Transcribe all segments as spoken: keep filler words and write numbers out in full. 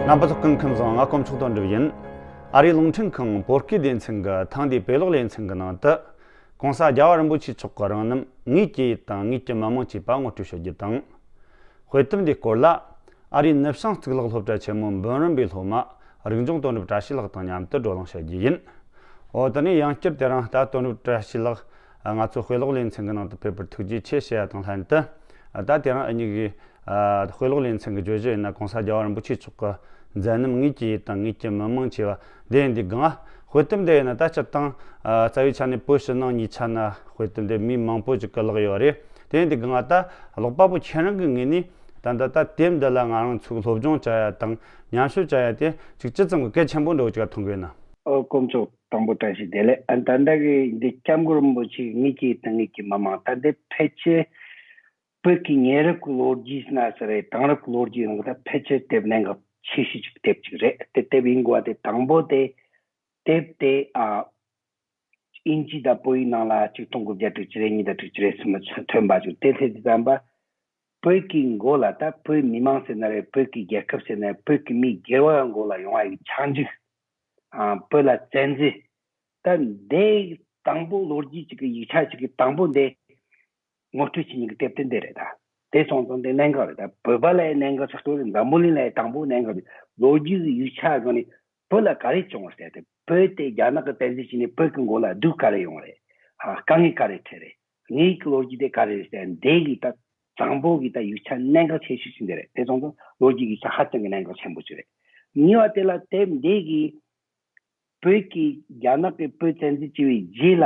རྣམ་པ་ཚོ་སྐུ་ཁམས་བཟང་། ང་དཀོན་མཆོག་དོན་གྲུབ་ཡིན། ཨ་རིའི་རླུང་འཕྲིན་ཁང་བོད་སྐད་སྡེ་ཚན་གྱི་ཐེངས་འདིའི་དཔེ་ཀློག་ལེ་ཚན་གྱི་ནང་དུ། ྋགོང་ས་རྒྱལ་བ་རིན་པོ་ཆེ་མཆོག་གི་རང་རྣམ་ངེད་ཀྱི་ཡུལ་དང་ངེད་ཀྱི་མི་མང་ཅེས་པ་ངོ་སྤྲོད་ཞུ་རྒྱུ་དང་། དཔེ་དེབ་འདིའི་སྐོར་ལ་ཨ་རིའི་ནུབ་བྱང་གཙུག་ལག་སློབ་གྲྭ་ཆེན་མོའི་འབུམ་རམས་པའི་སློབ་མ་རིག་འབྱུང་དོན་གྲུབ་བཀྲ་ཤིས་ལགས་དང་མཉམ་དུ་བགྲོ་གླེང་བྱ་རྒྱུ་ཡིན། འོ་དེ་ནས་ཡང་བསྐྱར་དེ་རིང་ད་དོན་གྲུབ་བཀྲ་ཤིས་ལགས་ང་ཚོ་དཔེ་ཀློག་ལེ་ཚན་གྱི་ནང་དུ་ཕེབས་པར་ཐུགས་རྗེ་ཆེ་ཞུ་ཡ་དང་ལྷན་དུ། ད་དེ་རིང་ཨ་ཉིད་ཀྱི་དཔེ་ཀློག་ལེ་ཚན་གྱི་བརྗོད་གཞི་ཡིན་ན་ྋགོང་ས་རྒྱལ་བ་རིན་པོ་ཆེ་མཆོག་གི་མཛད་རྣམ་ངེད་ཀྱི་ཡུལ་དང་ངེད་ཀྱི་མི་མང་ཅེས་པ་འདི་ཡིན། འདི་གང་དཔེ་དེབ་འདི་ཡིན་ན་ད་སྤྱིར་བཏང་རྩ་བའི་ཆ་ནས་བོད་ཕྱི་ནང་གཉིས་ཆ་ན་དཔེ་དེབ་འདི་མི་མང་པོ་ཅིག་གིས་བཀླགས་ཡོད་རེད། དེ་ཡིན་དུས་གང་ད་ཀློག་པ་པོ་ཁྱེད་རང་གི་ངོས་ནས་ད་ལྟ་ད་དེབ་འདི་ལ་ང་རང་ཚོས་སློབ་སྦྱོང་བྱ་ཡ་དང་ཉམས་ཞིབ་བྱ་ཡ་དེ་ཅིག་ཅི་ཙམ་གྱི་གལ་ཆེན་པོ་འདྲ་བོ་ཅིག་མཐོང་གི་ཡོད་ན། ཨོ་དཀོན་མཆོག་དང་པོ་བཀྲ་ཤིས་བདེ་ལེགས། ཨ་ད་ལྟ་གི་འདི་སྐྱབས་མགོན་རིན་པོ་ཆེ་ངེད་ཀྱི་དང་ངེད་ཀྱི་མི་མང་ད་འདི་ཕལ་ཆེར་བོད་ཀྱི་ཉེ་རབས་ཀྱི་ལོ་རྒྱུས་ན་ཟེར་རེད། དེང་རབས་ཀྱི་ལོ་རྒྱུས་ནང་གི་ད་ཕལ་ཆེར་དེབ་གནད་འགག་ཆེ་ཤོས་ཅིག་དེབ་ཅིག་རེད། དེ་དེབ་ཡིན་དགོས་པ་དེ་དང་པོ་དེ་དེབ་དེ་ཨ། དབྱིན་ཇི་དང་བོད་ཡིག་ནང་ལ་ཆིག་སྟོང་དགུ་བརྒྱ་དྲུག་ཅུ་རེ་གཉིས་དང་དྲུག་ཅུ་རེ་གསུམ་ལ་ཐོན་པ་ཅིག་དེ་ཐད་དུ་བསམ་པ། བོད་ཀྱི་མགོ་ལ་ད་བོད་མི་མང་ཟེར་ན་རེད། བོད་ཀྱི་རྒྱལ་ཁབ་ཟེར་ན་རེད། བོད་ཀྱི་མི་སྒེར་བ་མགོ་ལ་ཡོང་བ་ཡི་ཆགས་འཇིག་ཨ་བོད་ལ་བཙན་འཛུལ། ད་འདི་དང་པོ་ལོ་རྒྱུས་ཅིག་གི་ཡིག་ཆ་ཅིག་གི་དང་པོ་འདི་ངོ་སྤྲོད་བྱེད་མཁན་གྱི་དེབ་དེ་འདི་རེད། ད་དེ་སོང་ཙང་དེ་གནད་འགག་རེད། ད་བོད་པ་ལ་གནད་འགག་ཆགས་ཐུབ་རེད། འཛམ་བུ་གླིང་ལ་དང་པོ་གནད་འགག་རེད། ལོ་རྒྱུས་ཀྱི་ཡིག་ཆ་སྒང་ནས་བོད་ལ་ག་རེ་བྱུང་བ་ཟེར་ཏེ། བོད་དེ་རྒྱ་ནག་གི་བཙན་འཛུལ་བྱས་ནས་བོད་ཀྱི་མགོ་ལ་སྡུག་ག་རེ་ཡོང་བ་རེད། ཨ་དཀའ་ངལ་ག་རེ་འཕྲད་རེད། ངེད་ཀྱི་ལོ་རྒྱུས་དེ་ག་རེ་རེད་ཟེར། འདི་གི་ད་དང་པོ་གི་ད་ཡིག་ཆ་གནད་འགག་ཆེ་ཤོས་ཤིག་འདི་རེད། དེ་སོང་ཙང་ལོ་རྒྱུས་ཡིག་ཆ་ཧ་ཅང་གི་གནད་འགག་ཆེན་པོ་ཅིག་རེད། གཉིས་པ་དེ་ལ་དེབ་འདི་གི་བོད་ཀྱི་རྒྱ་ནག་གིས་བོད་བཙན་འཛུལ་བྱས་པའི་རྗེས་ལ་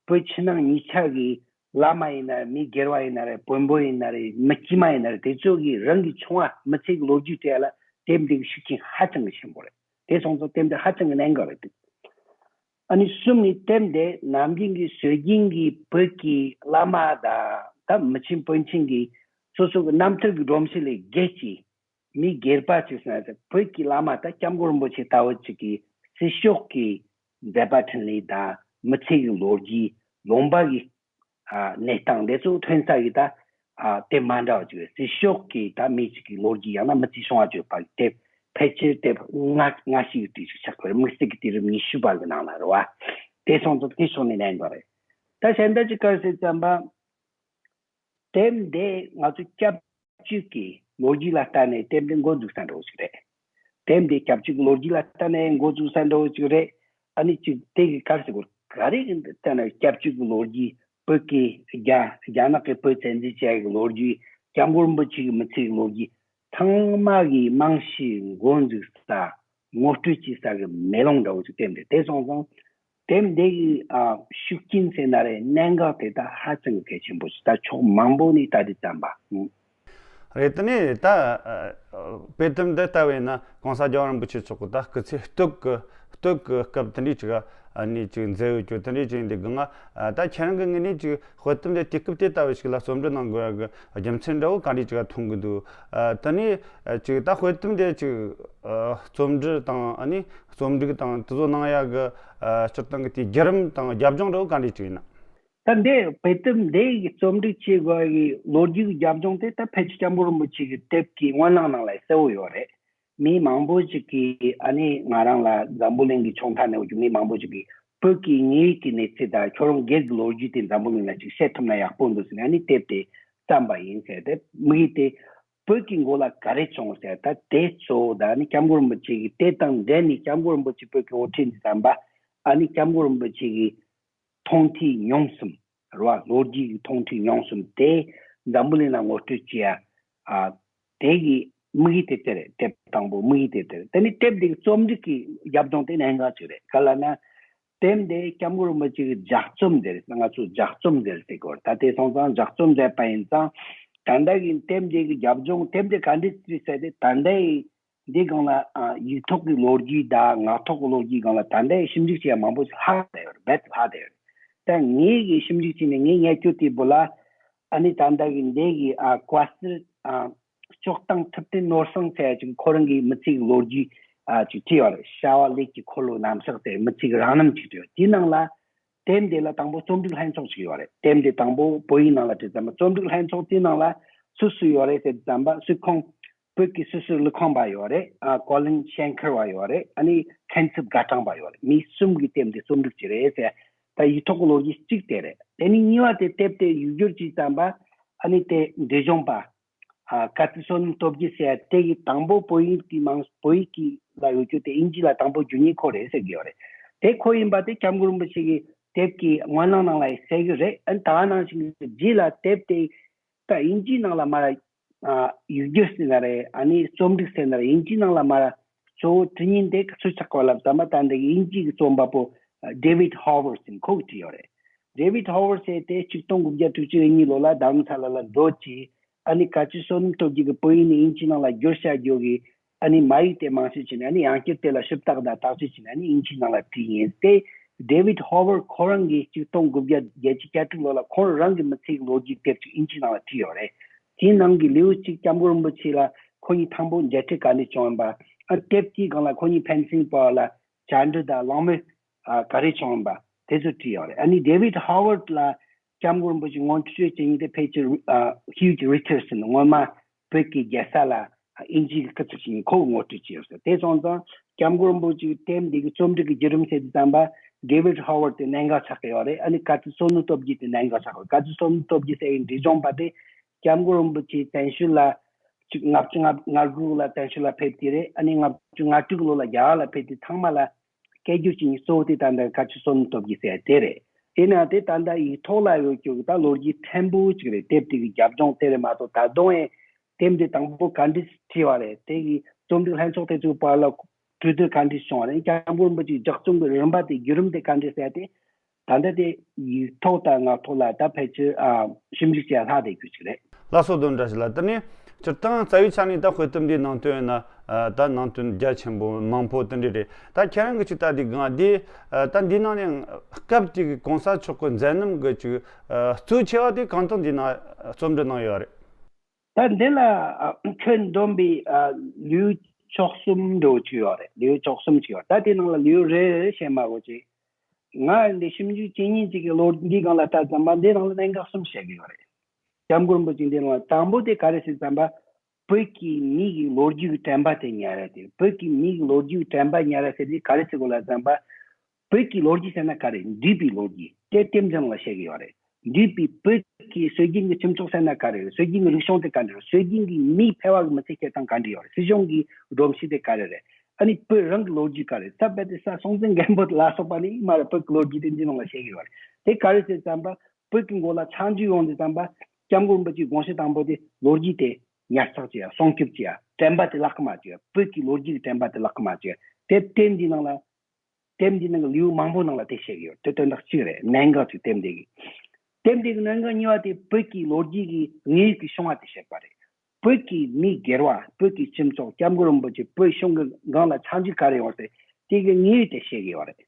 བོད་ཕྱི་ནང་གཉིས་ཆ་གི་བླ་མ་ཡིན་ན་རེད། མི་སྒེར་བ་ཡིན་ན་རེད། བོན་པོ་ཡིན་ན་རེད། མི་དཀྱུས་མ་ཡིན་ན་རེད། དེ་ཚོ་གིས་རང་གི་ཆུང་བ་མི་ཚེ་གི་ལོ་རྒྱུས་དེ་ལ་དེབ་འདི་གི་ཤུགས་རྐྱེན་ཧ་ཅང་གི་ཆེན་པོ་རེད། དེ་སོང་ཙང་དེབ་འདི་ཧ་ཅང་གི་གནད་འགག་རེད་འདུག་ཨ་ནི་གསུམ་ནི་དེབ་འདི་ནམ་རྒྱུན་གྱི་སྲོལ་རྒྱུན་གྱི་བོད་ཀྱི་བླ་མ་དང་ད་མི་ཆེན་དཔོན་ཆེན་གྱི་སོ་སོ་གི་རྣམ་ཐར་གྱི་སྒྲོམ་གཞི་ལས་བརྒལ་གྱི་མི་སྒེར་པ་ཅིག་ཟེར་ན་བོད་ཀྱི་བླ་མ་དང་སྐྱབས་མགོན་རིན་པོ་ཆེ་ལྟ་བུ་ཅིག་གི་སྲིད་ཕྱོགས་ཀྱི་མཛད་པ་འཕྲིན་ལས་དང་མི་ཚེ་གི་ལོ་རྒྱུས། ལུང་པ་གི་ཨ་གནས་སྟངས་འདི་ཚོ་ཐོན་ས་གི་ད་ཨ་དེབ་མ་འདྲ་བ་ཅིག་རེད། སྲིད་ཕྱོགས་ཀྱི་ད་མི་ཅིག་གི་ལོ་རྒྱུས་ཡང་ན་མི་ཚེ་བྱུང་བ་བརྗོད་པ་གི་དེབ་ཕལ་ཆེར་དེབ་ལྔ་ལྔ་བཞི་གི་དུས་ཚིགས་ཆགས་པ་རེད། དམིགས་བསལ་གྱི་དུས་རབས་ཉི་ཤུ་པ་གི་ནང་ལ་རེད་བ། དེ་སོང་ཙང་དེ་ཕྱོགས་ནས་གནད་འགག་རེད། ད་གཞན་དག་ཅིག་ག་རེ་ཟེར་ཙམ་པ། དེབ་འདི་ང་ཚོ་སྐྱབས་བཅོལ་གྱི་ལོ་རྒྱུས་ལ་ལྟ་ནས་དེབ་འདི་འགོ་འཛུགས་ས་འདྲ་བོ་ཞིག་རེད། དེབ་འདི་སྐྱབས་བཅོལ་གྱི་ལོ་རྒྱུས་ལ་ལྟ་ནས་འགོ་འཛུགས་ས་འདྲ་བོ་ཞིག་རེད། ཨ་ནི་གཅིག་དེ་གི་ག་རེ་ཟེར་དགོས་རེད། ག་རེ་གི་ལྟ་ན་སྐྱབས་བཅོལ་གྱི་ལོ་རྒྱུས། བོད་ཀྱི་རྒྱ་རྒྱ་ནག་གིས་བོད་བཙན་འཛུལ་བྱས་ཀྱི་ལོ་རྒྱུས། སྐྱབས་མགོན་རིན་པོ་ཆེ་གི་མི་ཚེ་གི་ལོ་རྒྱུས། ཚང་མ་གི་རྨང་གཞི་འགོ་འཛུགས་ས་ངོ་སྤྲོད་བྱེད་ས་གི་མེ་ལོང་འདྲ་བོ་ཞིག་དེབ་འདི་དེ་སོང་ཙང་། དེབ་འདི་གི་ཨ་ཤུགས་རྐྱེན་ཟེར་ན་རེད། གནད་འགག་དེ་ད་ཧ་ཅང་གི་གལ་ཆེན་པོ་ཞིག་ད་ཕྱོགས་མང་པོ་ནས་ལྟ་དུས་ཙམ་པ། ཨུ། རེད། དེ་ནས་ད་ཨ་དཔེ་དེབ་འདི་ལྟ་བས་ན་ྋགོང་ས་རྒྱལ་བ་རིན་པོ་ཆེ་མཆོག་གི་ད་སྐུ་ཚེ་སྟོད་ཀྱི་སྟོད་ཀྱི་སྐབས་དེ་འདྲའི་ཅིག་ཨ་ནི་ཅིག་མཛད་ཡོད་རྒྱུ་དེ་འདྲའི་ཅིག་འདི་གི་ང་ཨ་ད་ཁྱེད་རང་གི་ངོས་ནས་ཅིག་དཔེ་དེབ་འདི་དུས་སྐབས་དེ་ལྟ་བུ་ཞིག་ལ་རྩོམ་སྒྲིག་གནང་དགོས་ཡ་གི་རྒྱུ་མཚན་འདྲ་བོ་ག་འདྲའི་ཅིག་མཐོང་གི་འདུག་ཨ་དེ་ནས་ཅིག་ད་དཔེ་དེབ་འདི་ཅིག་ཨ་རྩོམ་འབྲི་དང་ཨ་ནི་རྩོམ་སྒྲིག་དང་དེ་ཚོ་གནང་ཡ་གི་ཨ་སྤྱིར་བཏང་གི་དེའི་བརྒྱུད་རིམ་དང་རྒྱབ་ལྗོངས་འདྲ་བོ་ག་འདྲ་ཅིག་ཡིན་ན། ད་འདི་དཔེ་དེབ་འདི་ཡི་རྩོམ་སྒྲིག་བྱེད་དགོས་ཡ་གི་ལོ་རྒྱུས་ཀྱི་རྒྱབ་ལྗོངས་དེ་ད་ཕལ་ཆེར་སྐྱབས་མགོན་རིན་པོ་ཆེ་གི་དེབ་ཀྱི་སྔོན་གླེང་ནང་ལ་གསལ་བོ་ཡོད་རེད། མི་མང་པོ་ཅིག་གིས་ཨ་ནི་ང་རང་ལ་འཛམ་བུ་གླིང་གི་ཕྱོགས་མཐའ་ནས་ཡོད་རྒྱུ་མི་མང་པོ་ཅིག་གིས་བོད་ཀྱི་དངོས་ཡོད་ཀྱི་གནས་ཚུལ་དང་ཁྱོད་རང་སྒེར་གྱི་ལོ་རྒྱུས་དེ་འཛམ་བུ་གླིང་ལ་ཅིག་བཤད་ཐུབ་ན་ཡག་པོ་འདུག་ཟེར་ནས་ཨ་ནི་དེབ་དེ་བརྩམས་པ་ཡིན་ཟེར་ཏེ། དམིགས་ཡུལ་དེ་བོད་ཀྱི་མགོ་ལ་ག་རེ་བྱུང་ཟེར། ད་དེ་གཙོ་བོ་ད་ནི་སྐྱབས་མགོན་རིན་པོ་ཆེ་གི་དེ་དང་འབྲེལ་ནས་སྐྱབས་མགོན་རིན་པོ་ཆེ་བོད་ཀྱི་དབུ་ཁྲིད་འདི་བརྩམས་པ། ཨ་ནི་སྐྱབས་མགོན་རིན་པོ་ཆེ་གི་མཐོང་ཐོས་མྱོང་གསུམ་རེད་བ། ལོ་རྒྱུས་ཀྱི་མཐོང་ཐོས་མྱོང་གསུམ་དེ་འཛམ་བུ་གླིང་ལ་ངོ་སྤྲོད་བྱེད་ཡ། ཨ་དེ་གི་དམིགས་ཡུལ་དེ་དེ་རེད། དེབ་དང་པོ་དམིགས་ཡུལ་དེ་དེ་རེད། དེ་ནི་དེབ་འདི་གི་རྩོམ་སྒྲིག་གི་རྒྱབ་ལྗོངས་དེ་གནད་འགག་ཅིག་རེད། ག་ལ་ན། དེབ་འདི་སྐྱབས་མགོན་རིན་པོ་ཆེ་གིས་ལྗགས་རྩོམ་མཛད། ང་ཚོས་ལྗགས་རྩོམ་མཛད་ཟེར་གོ། ད་དེ་སོང་ཙང་ལྗགས་རྩོམ་མཛད་པ་ཡིན་ཙང་། ད་ལྟ་གི་དེབ་འདི་གི་རྒྱབ་ལྗོངས་དེབ་འདི་ག་འདྲ་ཅིག་ཟེར་ཏེ་ད་ལྟའི་འདི་སྒང་ལ་ཨ་ཡིག་ཐོག་གི་ལོ་རྒྱུས་དང་ངག་ཐོག་གི་ལོ་རྒྱུས་སྒང་ལ་ད་ལྟའི་ཞིབ་འཇུག་བྱེད་ཡ་མང་པོ་ཞིག་ལྷག་བསྡད་ཡོད་རེད། རྦད་དེ་ལྷག་བསྡད་ཡོད་རེད། ད་ངས་གི་ཞིབ་འཇུག་བྱས་ནས་ངས་ངས་སྐྱོ་དེ་བུ་ལ་ཨ་ནི་ད་ལྟ་གི་འདི་གི་ཨ་བཀའ་ཟུར་ཨ། སྐྱོག་དང་ཐུབ་བསྟན་ནོར་བཟང་ཟེར་ཡ་ཅིག་ཁོ་རང་གི་མི་ཚེ་གི་ལོ་རྒྱུས་ཨ་ཅིག་བྲིས་ཡོད་རེད། བྱ་བ་ལས་ཀྱི་འཁོར་ལོ་རྣམ་གཞག་ཟེར་མི་ཚེ་གི་རང་རྣམ་ཅིག་བྲིས་ཡོད། དེའི་ནང་ལ་དེབ་འདི་ལ་དང་པོ་རྩོམ་སྒྲིག་ལྷན་ཚོགས་ཅིག་ཡོད་རེད། དེབ་འདི་དང་པོ་བོད་ཡིག་ནང་ལ་བྲིས་ཙམ་པ་རྩོམ་སྒྲིག་ལྷན་ཚོགས་དེའི་ནང་ལ་སུ་སུ་ཡོད་རེད་ཟེར་ཙམ་པ་སུ་ཁོང་། བོད་ཀྱི་སོ་སོའི་ཀླུ་ཁང་པ་ཡོད་རེད། ཨ་ཀོ་ལིན་ཤན་ཁར་བ་ཡོད་རེད། ཨ་ནི་མཁན་ཚབ་དགའ་གྲངས་པ་ཡོད་རེད། མི་གསུམ་གྱིས་དེབ་འདི་རྩོམ་སྒྲིག་བྱས་རེད་ཟེར། ད་ཡིག་ཐོག་གི་ལོ་རྒྱུས་གཅིག་དེ་རེད། དེ་ནས་གཉིས་པ་དེ་དེབ་དེ་ཡིག་སྒྱུར་བྱས་ཙམ་པ། ཨ་ནི་དེ་འབྲས་ལྗོངས་པ། ཨ་བཀའ་བརྩི་བསོད་ནམས་སྟོབས་རྒྱལ་ཟེར་ཡ་དེ་གི་དང་པོ་བོད་ཡིག་གི་མང་བོད་ཡིག་གི་ལ་ཡོད་རྒྱུ་དེ་དབྱིན་ཇི་ལ་དང་པོ་བསྒྱུར་མཁན་ཁོ་རེད་ཟེར་གྱི་ཡོད་རེད། དེ་ཁོ་ཡིན་པ་དེ་སྐྱབས་མགོན་རིན་པོ་ཆེ་གི་དེབ་ཀྱི་སྔོན་གླེང་ནང་ལ་ཡང་གསལ་གྱི་རེད། ཨ་ནི་ད་ག་ནང་བཞིན་གྱི་རྗེས་ལ་དེབ་དེ་ད་དབྱིན་ཇིའི་ནང་ལ་མར་ཨ་ཡིག་སྒྱུར་ཟེར་ན་རེད། ཨ་ནི་རྩོམ་སྒྲིག་ཟེར་ན་རེད། དབྱིན་ཇིའི་ནང་ལ་མར་གཙོ་བོ་བྲིས་མཁན་དེ་ག་ཚོད་ཆགས་པ་ལབ་ཙམ་པ། ད་འདི་གི་དབྱིན་ཇི་གི་རྩོམ་པ་པོ་ཨ་David Howard ཟེར་ཁོ་གིས་བྲིས་ཡོད་རེད། David Howard ཟེར་དེ་ཆིག་སྟོང་དགུ་བརྒྱ་དྲུག་ཅུ་རེ་གཉིས་ལོ་ལ་རྡ་རམ་ས་ལ་ལ་འགྲོ་བྱས། ཨ་ནི་བཀའ་བརྩི་བསོད་ནམས་སྟོབས་རྒྱལ་གྱིས་བོད་ཡིག་ནས་དབྱིན་ཇི་ནང་ལ་བསྒྱུར་བྱ་རྒྱུ་གི་ཨ་ནི་མ་ཡིག་དེ་མང་ཤོས་བྱས་ནས། ཨ་ནི་ཡང་བསྐྱར་དེ་ལ་ཞིབ་བརྟག་དང་བརྟག་དཔྱད་བྱས་ནས། ཨ་ནི་དབྱིན་ཇི་ནང་ལ་བྲིས་ཡིན། དེ་David Howard ཁོ་རང་གིས་ཆིག་སྟོང་དགུ་བརྒྱ་བརྒྱད་ཅུ་གྱ་དྲུག་ལོ་ལ་ཁོང་རང་གི་མི་ཚེ་གི་ལོ་རྒྱུས་དེབ་ཅིག་དབྱིན་ཇི་ནང་ལ་བྲིས་ཡོད་རེད། དེའི་ནང་གི་ལེའུ་གཅིག་སྐྱབས་མགོན་རིན་པོ་ཆེ་ལ་ཁོ་གཉིས་དང་པོ་མཇལ་འཕྲད་ག་འདྲ་བྱུང་ཡིན་པ། ཨ་དེབ་དེའི་སྒང་ལ་ཁོ་གཉིས་ཕན་ཚུན་བར་ལ་བཅར་འདྲི་དང་གླེང་མོལ་ཨ་ག་རེ་བྱུང་ཡིན་པ་དེ་ཚོ་བྲིས་ཡོད་རེད། ཨ་ནི་David Howard ལ་སྐྱབས་མགོན་རིན་པོ་ཆེ་ངོ་སྤྲོད་བྱེད་མཁན་དེ་ཕལ་ཆེར་ཨ་Hugh Richardson སྔོན་མ་བོད་ཀྱི་རྒྱལ་ས་ལ་དབྱིན་ཇིའི་སྐུ་ཚབ་བྱེད་མཁན་ཁོ་ངོ་སྤྲོད་བྱས་ཡོད་ཟེར། དེ་སོང་ཙང་སྐྱབས་མགོན་རིན་པོ་ཆེའི་དེབ་འདི་གི་རྩོམ་སྒྲིག་གི་བརྒྱུད་རིམ་ཟེར་དུས་ཙམ་པ་David Howard དེ་གནད་འགག་ཆགས་ཀྱི་ཡོད་རེད། ཨ་ནི་བཀའ་བརྩི་བསོད་ནམས་སྟོབས་རྒྱལ་དེ་གནད་འགག་ཆགས་ཀྱི་ཡོད། བཀའ་བརྩི་བསོད་ནམས་སྟོབས་རྒྱལ་ཟེར་བའི་འབྲས་ལྗོངས་པ་དེ་སྐྱབས་མགོན་རིན་པོ་ཆེ་བཙན་བྱོལ་ལ་ཆིག་ལྔ་བཅུ་ང་དགུ་ལ་བཙན་བྱོལ་ལ་ཕེབས་དུས་རེད། ཨ་ནི་ལྔ་བཅུ་ང་དྲུག་ལོ་ལ་རྒྱ་གར་ལ་ཕེབས་དུས་ཚང་མ་ལ་སྐད་སྒྱུར་བྱེད་མཁན་གཙོ་བོ་དེ་ད་ལྟ་བཀའ་བརྩི་བསོད་ནམས་སྟོབས་རྒྱལ་ཟེར་ཡ་དེ་རེད། དེ་ན་དེ་ད་ལྟ་ཡིག་ཐོག་ལ་ཡོད་རྒྱུ་གི་ད་ལོ་རྒྱུས་ཕྲན་བུ་ཅིག་རེད། དེབ་དེ་གི་རྒྱབ་ལྗོངས་དེ་རེད་མ་གཏོགས། ད་དུང་ཨེ་དེབ་འདི་དང་པོ་ག་འདྲས་བྲིས་པ་རེད། དེ་གི་རྩོམ་སྒྲིག་ལྷན་ཚོགས་དེ་ཚོའི་བར་ལ་གྲོས་བསྡུར་ག་འདྲས་བྱུང་བ་རེད། སྐྱབས་མགོན་རིན་པོ་ཆེའི་ལྗགས་རྩོམ་གི་རིམ་པ་དེ་བརྒྱུད་རིམ་དེ་ག་འདྲས་ཟེར་ཡ་དེ། ད་ལྟ་དེ་ཡིག་ཐོག་དང་ངག་ཐོག་ལ་ད་ཕལ་ཆེར་ཨ་ཞིབ་འཇུག་བྱེད་ཡ་ལྷག་བསྡད་རྒྱུ་ཅིག་རེད། ལགས་སོ། དོན་འདྲ་ཞིག་ལ། དེ་ནས་སྤྱིར་བཏང་རྩ་བའི་ཆ་ནས་ད་དཔེ་དེབ་འདིའི་ནང་དོན་ཡིན་ན་ཨ་ད་ནང་དོན་རྒྱ་ཆེན་པོ་མང་པོ་དེ་འདྲ་རེད། ད་ཁྱེད་རང་གིས་ཅིག་ལྟ་དུས་སྒང་འདི་ཨ་ད་འདི་ནང་ནས་སྐབས་དེ་གི་གོང་ས་མཆོག་གི་མཛད་རྣམ་གི་ཅིག་ཨ་གཙོ་ཆེ་བ་དེ་གང་དག་འདི་ནང་རྩོམ་འབྲི་གནང་ཡོད་རེད། ད་འདི་ལ་ཨ་ཁྱོན་བསྡོམས་པའི་ཨ་ལེའུ་བཅུ་གསུམ་འདྲ་བོ་ཅིག་ཡོད་རེད། ལེའུ་བཅུ་གསུམ་ཅིག་ཡོད། ད་དེ་ནང་ལ་ལེའུ་རེ་རེ་བཤད་མ་དགོས་ཅིག་ང་འདི་ཞིབ་འཇུག་བྱེད་མཁན་ཅིག་གིས་ལོ་འདིའི་སྒང་ལ་ལྟ་ཙམ་པ་འདི་ནང་ལ་གནད་འགག་གསུམ་བཤད་ཀྱི་ཡོད་རེད། སྐྱབས་མགོན་རིན་པོ་ཆེ་འདི་ནང་ལ་དང་པོ་དེ་ག་རེ་ཟེར་ཙམ་པ། བོད་ཀྱི་མི་གི་ལོ་རྒྱུས་ཀྱི་དྲན་པ་དེ་ཉར་ཡ་དེ། བོད་ཀྱི་མི་གི་ལོ་རྒྱུས་ཀྱི་དྲན་པ་ཉར་ཡ་ཟེར་དེ་ག་རེ་ཟེར་དགོས་ལབ་ཙམ་པ། བོད་ཀྱི་ལོ་རྒྱུས་ཟེར་ན་ག་རེ། འདས་པའི་ལོ་རྒྱུས་དེ་དེབ་འདི་ནང་ལ་བཤད་ཀྱི་ཡོད་རེད། འདས་པའི་བོད་ཀྱི་སྲོལ་རྒྱུན་གྱི་ཁྱིམ་ཚོགས་ཟེར་ན་ག་རེ་རེད། སྲོལ་རྒྱུན་གྱི་རིག་གཞུང་དེ་ག་འདྲ་རེད། སྲོལ་རྒྱུན་གྱི་མིའི་ཕལ་བ་གི་མི་ཚེ་སྐྱེལ་སྟངས་ག་འདྲ་ཡོད་རེད། སྲིད་གཞུང་གི་སྒྲོམ་གཞི་དེ་ག་རེ་རེད། ཨ་ནི་བོད་རང་གི་ལོ་རྒྱུས་ག་རེ། ས་བལ་ཏེ་ས་སྲོང་བཙན་སྒམ་པོ་ལ་སོགས་པ་ནས་མར་བོད་ཀྱི་ལོ་རྒྱུས་དེ་འདི་ནང་ལ་བཤད་ཀྱི་ཡོད་རེད། དེ་ག་རེ་ཟེར་ཙམ་པ། བོད་ཀྱི་མགོ་ལ་ཆག་འཇིག་ཡོང་དུས་ཙམ་པ། སྐྱབས་མགོན་རིན་པོ་ཆེའི་དགོངས་གཞི་དང་པོ་དེ་ལོ་རྒྱུས་དེ་ཉར་ཚགས་བྱེད་ཡ། སྲུང་སྐྱོབ་བྱེད་ཡ། དྲན་པ་དེ་བརླག་གི་མ་བཅུག་ཡ། བོད་ཀྱི་ལོ་རྒྱུས་ཀྱི་དྲན་པ་དེ་བརླག་གི་མ་བཅུག་ཡ། དེ་དེབ་འདི་ནང་ལ། དེབ་འདི་ནང་གི་ལེའུ་མང་པོ་ནང་ལ་དེ་བཤད་ཀྱི་ཡོད། དེ་དོན་དག་གཅིག་རེད། གནད་འགག་ཅིག་དེབ་འདི་གི། དེབ་འདི་གི་གནད་འགག་གཉིས་པ་དེ་བོད་ཀྱི་ལོ་རྒྱུས་ཀྱི་དངོས་ཡོད་ཀྱི་བྱུང་བ་དེ་བཤད་པ་རེད། བོད་ཀྱི་མི་སྒེར་བ། བོད་ཀྱི་སྤྱི་ཚོགས། སྐྱབས་མགོན་རིན་པོ་ཆེ་བོད་གཞུང་གི་སྒང་ལ་ཆག་འཇིག་ག་རེ་ཡོང་ཟེར། དེ་གི་དངོས་ཡོད་དེ་བཤད་ཀྱི་ཡོད་རེད།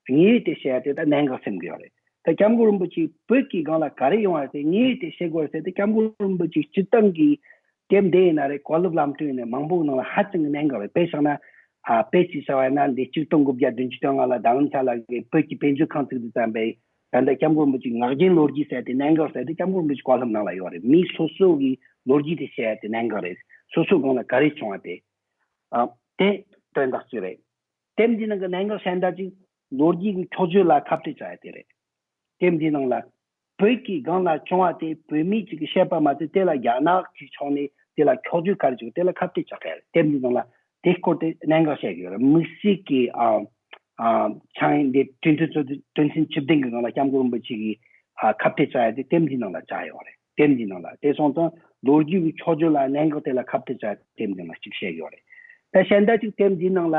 དངོས་ཡོད་དེ་བཤད་ཡ་དེ་ད་གནད་འགག་སེམས་ཀྱི་ཡོད་རེད། ད་སྐྱབས་མགོན་རིན་པོ་ཆེ་བོད་ཀྱི་སྒང་ལ་ག་རེ་ཡོང་བ་ཟེར། དངོས་ཡོད་དེ་བཤད་དགོས་ཟེར་དེ། སྐྱབས་མགོན་རིན་པོ་ཆེ་སྤྱིར་བཏང་གི་དེབ་འདི་ཡིན་ན་རེད། གོ་ལོག་ལམ་སྟོན་ཡིན་ན་མང་པོའི་ནང་ལ་ཧ་ཅང་གི་གནད་འགག་རེད། དཔེ་བཞག་ན། ཨ་དཔེ་ཅིག་བཞག་པ་ཡིན་ན། འདི་ཆིག་སྟོང་དགུ་བརྒྱ་བདུན་ཅུ་དོན་ལྔ་ལ་རྡ་རམ་ས་ལ་གི་བོད་ཀྱི་དཔེ་མཛོད་ཁང་བཙུགས་དུས་ཙམ་པའི། ད་ལྟ་སྐྱབས་མགོན་རིན་པོ་ཆེའི་ངག་རྒྱུན་ལོ་རྒྱུས་ཟེར་དེ་གནད་འགག་ཟེར་དེ་སྐྱབས་མགོན་རིན་པོ་ཆེའི་བཀའ་སློབ་ནང་ལ་ཡོད་རེད། མི་སོ་སོ་གི་ལོ་རྒྱུས་དེ་བཤད་ཡ་དེ་གནད་འགག་རེད། སོ་སོའི་སྒང་ལ་ག་རེ་བྱུང་བ་དེ། ཨ་དེ་དོན་དག་ཅིག་རེད། དེབ་འདི་ནང་གི་གནད་འགག་གཞན་དག་ཅིག་ལོ་རྒྱུས་ཀྱི་འཁྱོག་བརྗོད་ལ་ཁ་གཏད་བྱ་ཡ་དེ་རེད། དེབ་འདི་ནང་ལ་བོད་ཀྱི་སྒང་ལ་བྱུང་བ་དེ་བོད་མི་གཅིག་གིས་བཤད་པ་མ་ཟད། དེ་ལ་རྒྱ་ནག་གི་ཕྱོགས་ནས་དེ་ལ་འཁྱོག་བརྗོད་ག་རེ་བྱུང་། དེ་ལ་ཁ་གཏད་བྱ་ག་རེ། དེབ་འདི་ནང་ལ་དེ་སྐོར་དེ་གནད་འགག་བཤད་ཀྱི་ཡོད་རེད། དམིགས་བསལ་གྱི་ཨ་ཨ་ཆང་འདི་དོན་ཚན་ཚོ་དོན་ཚན་བཅུ་བདུན་གྱི་སྒང་ལ་སྐྱབས་མགོན་རིན་པོ་ཆེ་གིས་ཨ་ཁ་གཏད་བྱ་ཡ་དེ་དེབ་འདི་ནང་ལ་བྱ་ཡོད་རེད། དེབ་འདི་ནང་ལ། དེ་སོང་ཙང་ལོ་རྒྱུས་ཀྱི་འཁྱོག་བརྗོད་ལ་གནད་འགག་དེ་ལ་ཁ་གཏད་བྱ་ཡ་དེབ་འདི་ནང་ལ་གཅིག་བཤད་ཀྱི་ཡོད་རེད། ད་གཞན་དག་ཅིག་དེབ་འདི་ནང་ལ།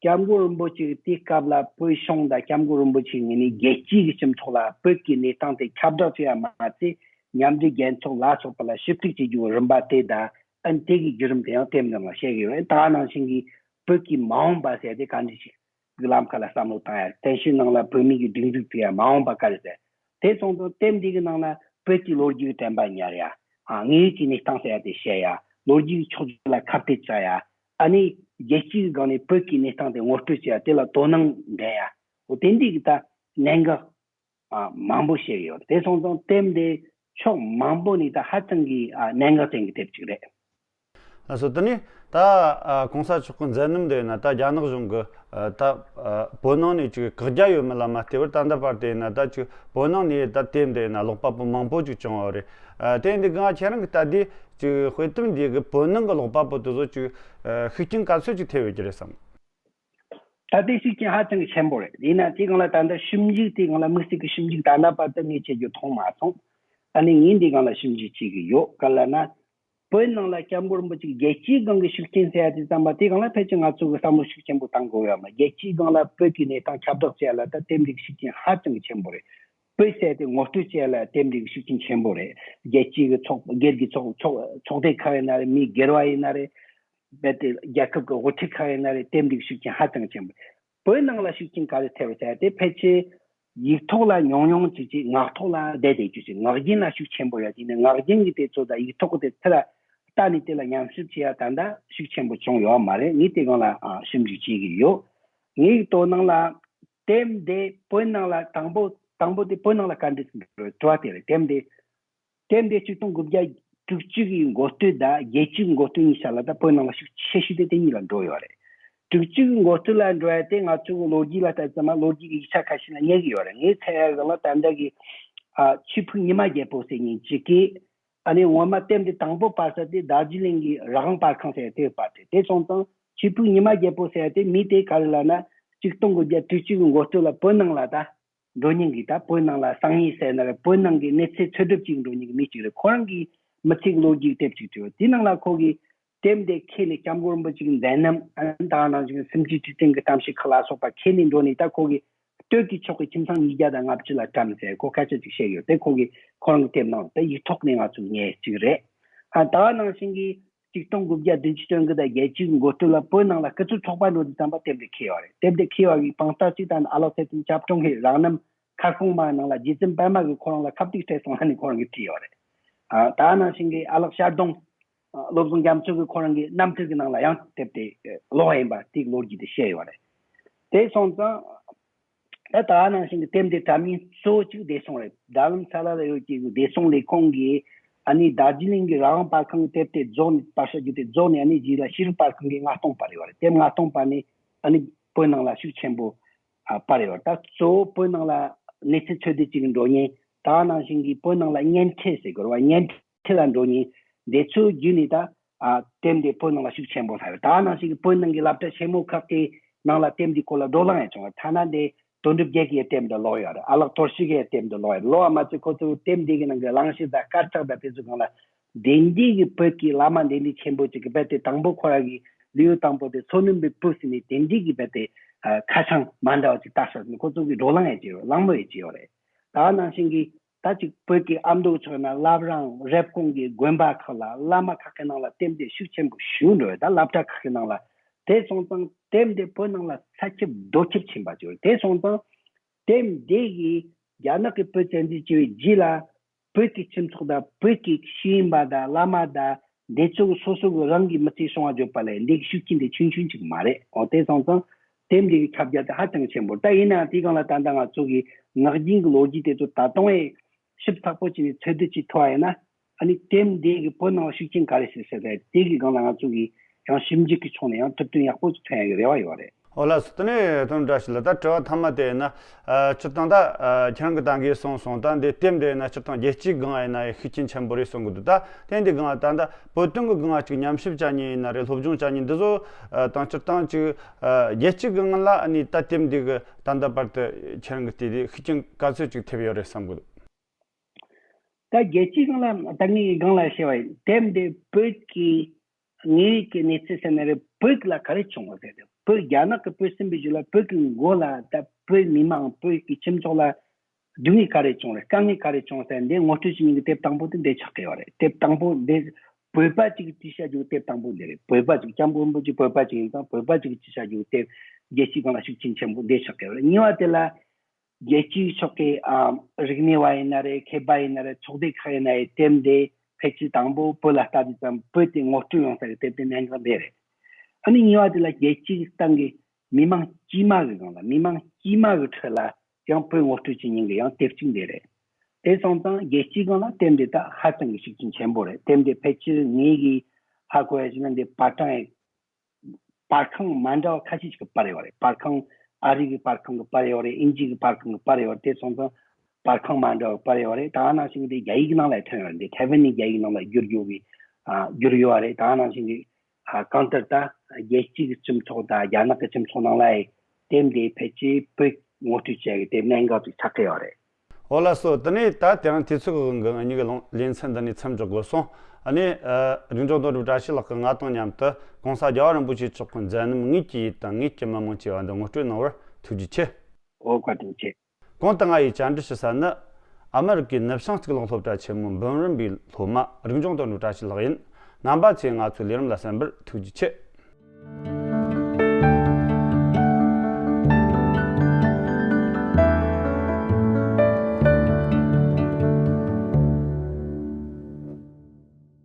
སྐྱབས་མགོན་རིན་པོ་ཆེ་གིས་དེའི་སྐབས་ལ་བོད་གཞུང་དང་སྐྱབས་མགོན་རིན་པོ་ཆེ་ངོས་ནས་རྒྱལ་སྤྱིའི་སྤྱི་ཚོགས་ལ་བོད་ཀྱི་གནས་སྟངས་དེ་ཁྱབ་བསྒྲགས་བྱེད་ཡ་མ་ཚད། མཉམ་འབྲེལ་རྒྱལ་ཚོགས་ལ་སོགས་པ་ལ་ཞིབ་འཇུག་བྱེད་རྒྱུའི་རིམ་པ་དེ་དང་། ཨ་ནི་དེ་གི་བརྒྱུད་རིམ་དེ་ཡང་དེབ་འདི་ནང་བཤད་ཀྱི་ཡོད་རེད། ད་ག་ནང་བཞིན་གྱི་བོད་ཀྱི་མ་འོངས་པ་ཟེར་དེ་ག་འདྲ་ཞིག་གི་ལམ་ཁ་ལ་བསམ་བློ་བཏང་ཡ། བཙན་བྱོལ་ནང་ལ་བོད་མི་གི་སྒྲིག་འཛུགས་བྱེད་ཡ་མ་འོངས་པ་ག་རེ་ཟེར། དེ་སོང་ཙང་དེབ་འདི་གི་ནང་ན་བོད་ཀྱི་ལོ་རྒྱུས་ཀྱི་དྲན་པ་ཉར་ཡ། ཨ་དངོས་ཡོད་ཀྱི་གནས་སྟངས་ཟེར་ཡ་དེ་བཤད་ཡ། ལོ་རྒྱུས་ཀྱི་འཁྱོག་བརྗོད་ལ་ཁ་གཏད་བྱ་ཡ། ཨ་ནི་རྒྱལ་སྤྱིའི་སྒང་ནས་བོད་ཀྱི་གནས་སྟངས་དེ་ངོ་སྤྲོད་བྱེད་ཡ། དེ་ལ་དོ་སྣང་འདྲེན་ཡ། འོ་དེ་འདྲའི་གི་ད་གནད་འགག་ཨ་མང་པོ་བཤད་ཡོད། དེ་སོང་ཙང་དེབ་འདི་ཕྱོགས་མང་པོ་ནས་ད་ཧ་ཅང་གི་ཨ་གནད་འགག་ཅན་གྱི་དེབ་ཅིག་རེད། ལགས་སོ། དེ་ནས་ད་ཨ་གོང་ས་མཆོག་གི་མཛད་རྣམ་འདི་ཡིན་ན། ད་རྒྱ་ནག་གཞུང་གི་ཨ་ད་ཨ་བོད་ནང་ནས་ཅིག་བཀག་རྒྱ་ཡོད་མེད་ལ་མ་ལྟོས་པར། ད་ལྟ་བར་དུ་ཡིན་ན་ད་ཅིག་བོད་ནང་ནས་ད་དེབ་འདི་ཡིན་ན་ཀློག་པ་པོ་མང་པོ་ཅིག་བྱུང་བ་རེད། ཨ་དེ་འདི་གང་ཁྱེད་རང་གི་ལྟ་དུས་ཅིག་དཔེ་དེབ་འདི་གི་བོད་ནང་གི་ཀློག་པ་པོ་དེ་ཚོ་ཅིག་ཨ་ཤུགས་རྐྱེན་ག་ཚོད་ཅིག་ཐེབས་ཡོད་ཀྱི་རེད་བསམ། ད་ལྟའི་ཤུགས་རྐྱེན་ཧ་ཅང་གི་ཆེན་པོ་རེད། ཡིན་ན་དེའི་སྒང་ལ་ད་ལྟ་ཞིབ་འཇུག་དེའི་སྒང་ལ་དམིགས་བསལ་གྱི་ཞིབ་འཇུག་ད་ལྟ་བར་དུ་ངས་བྱེད་རྒྱུ་མཐོང་མ་སོང་། ཨ་ནི་ངས་འདིའི་སྒང་ལ་ཞིབ་འཇུག་བྱེད་ཀྱི་ཡོད། ག་ལ་ན། བོད་ནང་ལ་སྐྱབས་མགོན་རིན་པོ་ཆེ་གི་རྒྱལ་སྤྱིའི་སྒང་གི་ཤུགས་རྐྱེན་ཟེར་ཡ་དེ་ཙམ་པ་དེའི་སྒང་ལ་ཕལ་ཆེར་ང་ཚོ་གི་བསམ་བློ་ཤུགས་ཆེན་པོ་བཏང་དགོས་ཡོད་མ་རེད། རྒྱལ་སྤྱིའི་སྒང་ལ་བོད་ཀྱི་གནས་སྟངས་ཁྱབ་བསྒྲགས་བྱེད་ཡ་ལ་ད་དེབ་འདི་གི་ཤུགས་རྐྱེན་ཧ་ཅང་གི་ཆེན་པོ་རེད། བོད་ཟེར་ཡ་དེ་ངོ་སྤྲོད་བྱེད་ཡ་ལ་དེབ་འདི་གི་ཤུགས་རྐྱེན་ཆེན་པོ་རེད། རྒྱལ་སྤྱིའི་གི་ཚོགས་སྒེར་གྱི་ཚོགས་ཚོགས་ཚོགས་སྡེ་ཁག་ཡིན་ན་རེད། མི་སྒེར་བ་ཡིན་ན་རེད། རྦད་དེ་རྒྱལ་ཁབ་ཀྱི་དབུ་ཁྲིད་ཁག་ཡིན་ན་རེད། དེ་འདྲའི་ཤུགས་རྐྱེན་ཧ་ཅང་ཆེན་པོ། བོད་ནང་ལ་ཤུགས་རྐྱེན་ག་རེ་ཐེབས་ཟེར་ཏེ་ཕལ་ཆེར་ཡིག་ཐོག་ལ་ཉུང་ཉུང་ཅིག་ཅིག་ངག་ཐོག་ལ་བསྡད་བསྡད་རྒྱུ་ཅིག་ངག་རྒྱུན་ལ་ཤུགས་ཆེན་པོ་ཡོད་དེ་ནས་ངག་རྒྱུན་གྱི་དེ་ཚོ་དང་ཡིག་ཐོག་གི་དེ་ཚོ་ལ་ལྟ་ནས་དེ་ལ་ཉམས་ཞིབ་བྱེད་ཡ་ད་ལྟ་ཤུགས་ཆེན་པོ་བྱུང་ཡོད་མ་རེད། ངས་དེ་སྒང་ལ་ཨ་ཞིབ་འཇུག་བྱེད་ཀྱི་ཡོད། ངའི་དོ་སྣང་ལ་དེབ་འདི་བོད་ནང་ལ་དང་པོ་དང་པོ་དེ་བོད་ནང་ལ་ག་འདྲ་ཞིག་འགྲོ་དྲི་བ་དེ་རེད། དེབ་འདི། དེབ་འདི་ཆིག་སྟོང་དགུ་བརྒྱ་དྲུག་ཅུ་གི་འགོ་སྟོད་དང་རྒྱལ་སྤྱིའི་འགོ་སྟོད་གཉིས་ཆ་ལ་ད་བོད་ནང་ལ་ཤུགས་ཆེ་ཤོས་དེ་དེ་གཉིས་ལ་འགྲོ་ཡོད་རེད། དྲུག་ཅུ་གི་འགོ་སྟོད་ལ་འགྲོ་ཡ་དེ་ང་ཚོ་གི་ལོ་རྒྱུས་ལ་ལྟ་ཙམ་ལོ་རྒྱུས་ཀྱི་ཡིག་ཆ་ཁ་ཤས་ལ་རྙེད་ཀྱི་ཡོད་རེད། ངས་འཚོལ་ཡ་གི་ལ་ད་ལྟ་གི་ཨ་ཆོས་ཕུག་ཉི་མ་རྒྱལ་པོ་ཟེར་མཁན་ཅིག་གིས་ཨ་ནི་ངོ་མ་དེབ་འདི་དང་པོ་སྤེལ་ས་དེ་རྡོ་རྗེ་གླིང་གི་རི་སྒང་པར་ཁང་ཟེར་ཡ་དེ་སྤེལ་ཏེ། དེ་སོང་ཙང་ཆོས་ཕུག་ཉི་མ་རྒྱལ་པོ་ཟེར་ཡ་དེ་མི་དེ་ག་རེ་ལབ་ན་ཆིག་སྟོང་དགུ་བརྒྱ་དྲུག་ཅུ་གི་འགོ་སྟོད་ལ་བོད་ནང་ལ་ད། འགྲོ་མཁན་གྱི་ད་བོད་ནང་ལ་གསང་ཡིག་ཟེར་ན་རེད། བོད་ནང་གི་གནས་ཚུལ་འཚོལ་སྒྲུབ་ཅིག་འགྲོ་མཁན་གྱི་མི་གཅིག་རེད། ཁོ་རང་གིས་མི་ཚེ་གི་ལོ་རྒྱུས་དེབ་ཅིག་བྲིས་ཡོད། དེའི་ནང་ལ་ཁོ་གིས་དེབ་འདི་ཁྱེར་ནས་སྐྱབས་མགོན་རིན་པོ་ཆེ་གི་མཛད་རྣམ། ཨ་ནི་ད་ག་ནང་བཞིན་སེམས་ཅན་འཁྲུལ་རྟེན་གྱི་གཏམ་བཤད་ཁག་ལ་སོགས་པ་ཁྱེར་ནས་འགྲོ་ནས། ད་ཁོ་གིས་སྟོད་ཀྱི་ཕྱོགས་ཀྱི་ཁྱིམ་ཚང་ཉིས་བརྒྱ་དང་ལྔ་བཅུ་ལ་བཀྲམ་ཟེར་ཁོ་སྐད་ཆ་ཅིག་བཤད་ཡོད། དེ་ཁོ་གིས་ཁོ་རང་གི་དེབ་ནང་དེ་ཡིག་ཐོག་ནས་ང་ཚོས་རྙེད་ཅིག་རེད། ཨ་ད་ག་ནང་བཞིན་གྱི་ཆིག་སྟོང་དགུ་བརྒྱ་བདུན་ཅུ་དོན་དགུ་དང་བརྒྱད་ཅུའི་འགོ་སྟོད་ལ་བོད་ནང་ལ་སྐུ་ཚབ་ཚོགས་པ་འགྲོ་དུས་ཙམ་པ་དེབ་འདི་ཁྱེར་ཡོད་རེད། དེབ་འདི་ཁྱེར་བ་གི་དཔང་རྟགས་གཅིག་ད་ནི་ཨ་ལགས་ཚེ་བརྟན་སྐྱབས་དྲུང་གི་རང་རྣམ་མཁར་ཁོང་མ་ནང་ལ་རྗེ་བཙུན་པད་མ་གིས་ཁོ་རང་ལ་ཁ་ཏིག་སྤྲད་སོང་ཨ་ནི་ཁོ་རང་གིས་བྲིས་ཡོད་རེད། ཨ་ད་ནང་བཞིན་གྱི་ཨ་ལགས་ཤར་གདོང་བློ་བཟང་རྒྱ་མཚོ་གིས་ཁོ་རང་གི་རྣམ་ཐར་གྱི་ནང་ལ་ཡང་དེབ་དེ་ཀློག་ཡིན་པ་དེའི་ལོ་རྒྱུས་དེ་བཤད་ཡོད་རེད། དེ་སོང་ཙང་། ད་ད་ག་ནང་བཞིན་གྱི་དེབ་འདི་དྲ་མིན་གཙོ་བོ་གཅིག་བདེ་སྲུང་རེད། རྡ་རམ་ས་ལ་ལ་ཡོད་ཀྱི་བདེ་སྲུང་ལས་ཁུངས་ཀྱིས་ཨ་ནི་རྡོ་རྗེ་གླིང་གི་རི་སྒང་པར་ཁང་གི་དེབ་དེ་རྫོགས་ནས་པར་ཆས་བརྒྱུད་དེ་རྫོགས་ནས། ཨ་ནི་རྗེས་ལ་ཤེས་རིག་པར་ཁང་གིས་མངགས་གཏོང་སྤར་ཡོད་རེད། དེབ་མངགས་གཏོང་སྤར་ནས་ཨ་ནི་བོད་ནང་ལ་ཤུགས་ཆེན་པོ་ཨ་སྤར་ཡོད་རེད། ད་གཙོ་བོ་བོད་ནང་ལ་གནས་ཚུལ་འཚོལ་སྡུད་བྱེད་གི་འགྲོ་མཁན། ད་ག་ནང་བཞིན་གྱི་བོད་ནང་ལ་གཉེན་འཕྲད་ཟེར་དགོས་རེད་བ། གཉེན་འཕྲད་ལ་འགྲོ་མཁན་དེ་ཚོའི་བརྒྱུད་ནས་ད་ཨ་དེབ་འདི་བོད་ནང་ལ་ཤུགས་ཆེན་པོ་སླེབས་ཡོད། ད་ག་ནང་བཞིན་གྱི་བོད་ནང་གི་སློབ་གྲྭ་ཆེན་མོ་ཁག་གི་ནང་ལ་དེབ་འདིའི་སྐོར་ལ་བགྲོ་གླེང་ཡང་བྱུང་བ། ཐ་ན་འདི་དོན་གྲུབ་རྒྱལ་གྱིས་དེབ་འདི་ཀློག་ཡོད་རེད། ཨ་ལགས་དོར་ཞི་གིས་དེབ་འདི་ཀློག་ཡོད་རེད། ཀློག་པ་མ་ཚད་ཁོ་ཚོས་དེབ་འདི་གི་ནང་གི་གླེང་གཞི་དང་སྐད་གྲགས་དང་དེ་ཚོའི་སྒང་ལ་དེ་འདྲའི་གི་བོད་ཀྱི་བླ་མ་དེ་འདྲའི་ཆེན་པོ་ཅིག་གིས་རྦད་དེ་དང་པོ་ཁོ་རང་གི་ལེའུ་དང་པོ་དེ་མཚོ་སྣུམ་པའི་བུ་ཟེར་ནས་དེ་འདྲའི་གི་རྦད་དེ་ཨ་ཁ་བྱང་མ་འདྲ་བ་ཅིག་བཏགས་ཤག་ཟེར་ནས་ཁོ་ཚོ་གིས་བགྲོ་གླེང་ཡང་བྱས་ཡོད། གླེང་མོལ་ཡང་བྱས་ཡོད་རེད། ད་ག་ནང་བཞིན་གྱི་ད་ཅིག་བོད་ཀྱི་ཨ་མདོ་ཕྱོགས་ན་བླ་བྲང་རེབ་གོང་གི་དགོན་པ་ཁག་ལ་བླ་མ་ཁག་གི་ནང་ལ་དེབ་འདི་ཤུགས་ཆེན་པོ་ཞེ་པོ་འགྲོ་ཡོད། ད་སློབ་གྲྭ་ཁག་གི་ནང་ལ། དེ་སོང་ཙང་དེབ་འདི་བོད་ནང་ལ་ས་ཁྱབ་རྡོ་ཁྱབ་ཕྱིན་པ་ཅིག་ཡོད། དེ་སོང་ཙང་དེབ་འདི་གིས་རྒྱ་ནག་གི་བོད་བཙན་འཛུལ་བྱས་པའི་རྗེས་ལ་བོད་ཀྱི་སྤྱི་ཚོགས་དང་བོད་ཀྱི་ཤེས་ཡོན་པ་དང་བླ་མ་དང་འདི་ཚོ་གི་སོ་སོ་གི་རང་གི་མི་ཚེ་སྲུང་བ་བརྗོད་པ་ལས་འདི་གི་ཤུགས་རྐྱེན་དེ་ཆུང་ཆུང་ཅིག་མ་རེད། འོ་དེ་སོང་ཙང་དེབ་འདི་གི་ཁྱབ་རྒྱ་དེ་ཧ་ཅང་ཆེན་པོ་རེད། ད་ཡིན་ནའང་དེའི་སྒང་ལ་ད་ལྟ་ང་ཚོ་གི་ངག་རྒྱུན་གྱི་ལོ་རྒྱུས་དེ་ཚོ་ད་དུང་ཨེ་ཞིབ་ཚགས་པོ་བྱས་ནས་འཚོལ་སྡུད་བྱེད་ཐུབ་པ་ཡིན་ན། ཨ་ནི་དེབ་འདི་གིས་བོད་ནང་ལ་ཤུགས་རྐྱེན་ག་རེ་བྱས་ཟེར་ཏེ་དེ་གི་སྒང་ལ་ང་ཚོ་གིས་ཡང་ཞིབ་འཇུག་གི་ཕྱོགས་ནས་ཡང་ཐུབ་བསྟན་ཡག་པོ་ཞིག་ཐོན་ཡག་གི་རེ་བ་ཡོད་རེད། ཨོ་ལགས་སོ། དེ་ནས་དོན་བཀྲ་ཤིས་ལགས། ད་དྲི་བ་མཐའ་མ་དེ་ཡིན་ན། ཨ་སྤྱིར་བཏང་ད་ཨ་ཁྱེད་རང་གིས་ད་གིན་གསུངས་སོང་། ད་འདི་དེབ་འདི་ཡིན་ན་སྤྱིར་བཏང་རྒྱལ་སྤྱིའི་སྒང་ཡིན་ན་ཤུགས་རྐྱེན་ཆེན་པོ་རེད་གསུང་གི་འདུག་ད་དེ་འདི་སྒང་ད་ད་བོད་དོན་གི་སྒང་ཅིག་ཉམས་ཞིབ་བྱ་མཁན་ཡིན་ན་རེད། སློབ་སྦྱོང་བྱ་མཁན་འདི་ཚོ་ཨ་དང་སྤྱིར་བཏང་ཅིག་ཨ་རྒྱལ་སྤྱིའི་སྒང་ལ་ཨ་ནི་ད་དེབ་འདི་གིས་ད་ལྟ་བར་དུ་ཁྱེད་རང་གིས་བལྟས་དུས་ཤུགས་རྐྱེན་ག་ཚོད་ཅིག་ཐེབས་ཡོད་རེད་བསམ་གི་འདུག་ད་རྒྱལ་སྤྱིའི་སྒང་ལ་ད་ངས་སྒང་ལ་བཤད་པ་ཡིན། དེབ་འདི་བོད་ཀྱི་དངོས་ཡོད་ཀྱི་གནས་ཚུལ་ཟེར་ན་རེད། བོད་ལ་ག་རེ་བྱུང་བ་ཟེར་ཏེ་བོད་རྒྱ་ནག་གིས་བོད་ཟིན་པའི་རྗེས་ལ་བོད་ཀྱི་མགོ་ལ་ད་བོད་མི་མང་བོད་ཀྱི་སྤྱི་ཚོགས་ལ་སྡུག་བསྔལ་ག་རེ་བྱུང་རེད། དཀའ་ངལ་ག་རེ་བྱུང་ཟེར་འདི་ངོ་སྤྲོད་བྱེད་མཁན་གྱི་དེབ་དང་པོ་དེ་འདི་ཆགས་ཀྱི་ཡོད་རེད། དེབ་དང་པོ་འདི་བོད་པ་གཅིག་གིས་བྲིས་བཞག་རྒྱུ་དེབ་དང་པོ་འདི་རེད། བོད་པ་གཅིག་སྐྱབས་མགོན་རིན་པོ་ཆེ་བོད་པ་གཅིག་ཡིན་ཙང་བོད་པ་གཅིག་གིས་བྲིས་བཞག་རྒྱུ་དེབ་རྒྱལ་སྤྱིའི་སྒང་ལ་ཤུགས་རྐྱེན་ཆེན་པོ་འདི་ཆགས་ཀྱི་ཡོད་རེད། གཉིས་པ་དེ་ལ། རྒྱལ་སྤྱིའི་ཕྱོགས་ཀྱི་ཨ་རིག་གནས་པ་ཡིན་ན་རེད། མཁས་པ་ཡིན་ན་རེད། ཚོགས་སྡེ་ཁག་ཡིན་ན་རེད། དེབ་འདི་ཕལ་ཆེར་དང་པོ་བོད་ལ་ལྟ་དུས་ཙམ་བོད་དེ་ངོ་སྤྲོད་ཡོང་ས་གི་དེབ་དེ་གནད་འགག་འདི་རེད། ཨ་ནི་གཉིས་པ་དེ་ལ་རྒྱལ་སྤྱིའི་སྟེང་གི་མི་མང་དཀྱུས་མ་གི་སྒང་ལ་མི་མང་དཀྱུས་མ་གི་ཁྲོད་ལ་ཡང་བོད་ངོ་སྤྲོད་བྱེད་མཁན་གི་ཡང་དེབ་གཅིག་འདི་རེད། དེ་སོང་ཙང་རྒྱལ་སྤྱིའི་སྒང་ལ་དེབ་འདི་ད་ཧ་ཅང་གི་ཤུགས་རྐྱེན་ཆེན་པོ་རེད། དེབ་འདི་ཕལ་ཆེར་ངེད་ཀྱི་ ཧ་གོ་ཡ་ཞིག་ན་འདི་པར་གྲངས་པར་ཁང་མ་འདྲ་བ་ཁ་ཤས་ཤིག་གི་པར་ཡོད་རེད། པར་ཁང་ཨ་རི་གི་པར་ཁང་གི་པར་ཡོད་རེད། དབྱིན་ཇི་གི་པར་ཁང་གི་པར་ཡོད་རེད། དེ་སོང་ཙང་པར་ཁང་མ་འདྲ་བ་པར་ཡོད་རེད། ད་ནང་བཞིན་གྱི་རྒྱ་ཡིག་ནང་ལ་ཐོན་ཡོད་རེད། འདི་ཐའེ་ཝན་ནས་རྒྱ་ཡིག་ནང་ལ་བསྒྱུར་ཡོད་པའི་ཨ་བསྒྱུར་ཡོད་རེད། ད་ནང་བཞིན་གྱི་ཨ་གང་ལྟར་ད་རྒྱལ་སྤྱིའི་སྤྱི་ཚོགས་དང་རྒྱ་ནག་གི་སྤྱི་ཚོགས་ནང་ལ་དེབ་འདི་ཕལ་ཆེར་བོད་ངོ་སྤྲོད་བྱེད་ཀྱི་དེབ་གནད་འགག་ཅིག་ཆགས་ཀྱི་ཡོད་རེད། ཨོ་ལགས་སོ། དེ་ནས་ད་དེ་རིང་དུས་ཚོད་ཀྱི་དབང་གིས་ང་གཉིས་ཀྱི་ལེ་ཚན་འདི་ནས་མཚམས་འཇོག་དགོས་སོང་། ཨ་ནི་ཨ་རིག་འཇགས་དོན་གྲུབ་བཀྲ་ཤིས་ལགས་ཀྱིས་ང་དང་མཉམ་དུ་གོང་ས་རྒྱལ་བ་རིན་པོ་ཆེ་མཆོག་གི་མཛད་རྣམ་ངེད་ཀྱི་ཡུལ་དང་ངེད་ཀྱི་མི་དམངས་ཅེས་པ་འདི་ངོ་སྤྲོད་གནང་བར་ཐུགས་རྗེ་ཆེ། ཨོ་བཀའ་དྲིན་ཆེ། གོང་དུ་ང་ཡིས་བཅར་འདྲི་ཞུ་ས་ནི། ཨ་མེ་རི་ཀའི་ནུབ་བྱང་གཙུག་ལག་སློབ་གྲྭ་ཆེན་མོའི་འབུམ་རམས་པའི་སློབ་མ་རིག་འཇགས་དོན་གྲུབ་བཀྲ་ཤིས་ལགས་ཡིན། རྣམ་པ་ཚོས་ང་ཚོའི་ལས་རིམ་ལ་གསན་པར་ཐུགས་རྗེ་ཆེ།